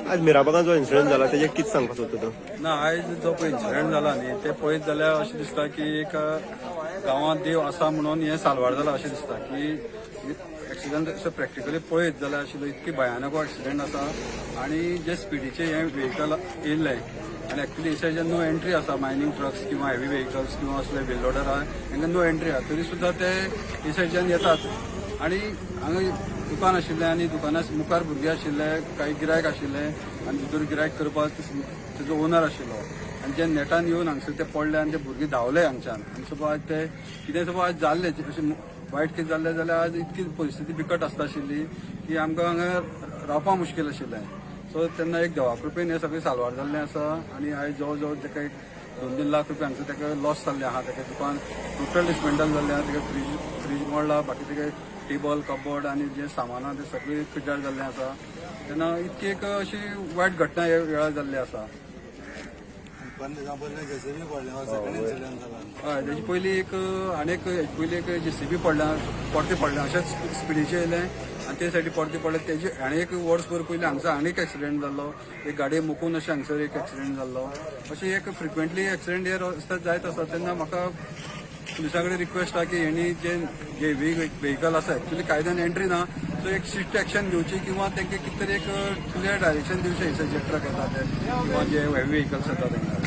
आज मिराबागान जो इन्सिडंट जाला तेजेर कितें सांगपाक सोदता तूं? ना, आयज जो पळय इन्सिडंट जाला न्ही, ते पळयत जाल्यार अशें दिसता की एक गांवांत देव आसा म्हणून हें साल्वार जाला अशें दिसता की एक्सिडंट असो प्रॅक्टिकली पळयत जाल्यार आशिल्लो इतकी भयानक हो एक्सिडंट आसा. आनी जे स्पिडीचे हे व्हेकल येयल्ले आनी एक्चुली हे सायडीच्यान नो एंट्री आसा, मायनींग ट्रक्स किंवा हेवी व्हेकल्स किंवा असले व्हील लोडर आहा, हांकां नो एंट्री आहा, तरी सुद्दां ते हे सायडीच्यान येतात. आनी हांगा दुकान आशिल्लें आनी दुकाना मुखार भुरगे आशिल्ले, काही गिरायक आशिल्ले आनी भितर गिरायक करपाक तेजो ओनर आशिल्लो. आनी जे नेटान येवन हांगसर ते पडले आनी ते भुरगे धांवले हांगच्यान. आनी सपोज आज ते कितें सपोज आज जाल्लें अशें वायट कितें जाल्लें जाल्यार आज इतकी परिस्थिती बिकट आसता आशिल्ली की आमकां हांगा रावपाक मुश्कील आशिल्लें. सो तेन्ना एक देवा कृपेन हें सगळें साल्वार जाल्लें आसा. आनी आयज जवळ जवळ ताका एक 2-3 लाख रुपया हांगसर ताका लॉस जाल्लें आहा. ताका दुकान टोटल डिसमेंटल जाल्लें आहा, ताका फ्रीज मोडला, बाकी ताका टेबल, कबोर्ड आनी जे सामान आहा ते सगळें पिड्ड्यार जाल्लें आसा. तेन्ना इतकी एक अशी वायट घटना ह्या वेळार जाल्ली आसा. हय, तेजी पयली एक आनी एक पयली एक जेसीबी पडल्या, परतें पडलें, अशेंच स्पिडीचेर येयलें आनी ते सायडी परतें पडलें. तेजे आनी एक वर्सभर पयलीं हांगसर आनी एक एक्सिडंट जाल्लो, एक गाडये मुकून अशें हांगसर एक एक्सिडंट जाल्लो. अशें एक फ्रिक्वेंटली एक्सिडंट हे रस्त्यार जायत आसा. तेन्ना म्हाका पुलिसां कडेन रिक्वेस्ट आहा की हेणी जे जे व्हेकल आसा, एक्चुली कायद्यान एंट्री ना, सो एक स्ट्रिक्ट एक्शन घेवची किंवा तांकां कितें तरी एक क्लियर डायरेक्शन दिवचें, जे ट्रक येता ते किंवा जे हेवी व्हेकल्स येता तांकां.